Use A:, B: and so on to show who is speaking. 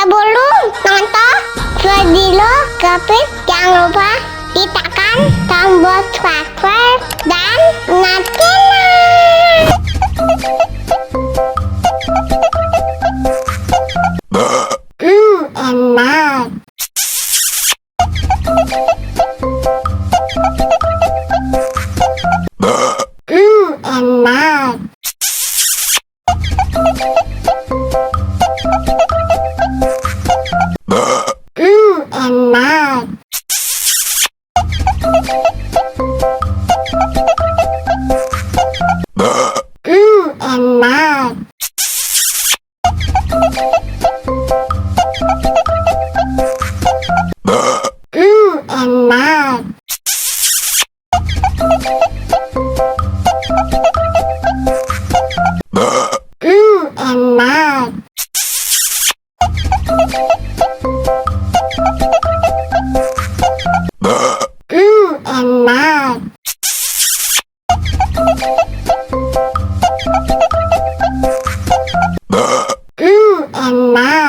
A: sebelum nonton video Kepit, jangan lupa ditekan tombol subscribe dan nyalakan. Enak. Enak. Enak. Enak. Enak. Enak. Enak. Enak.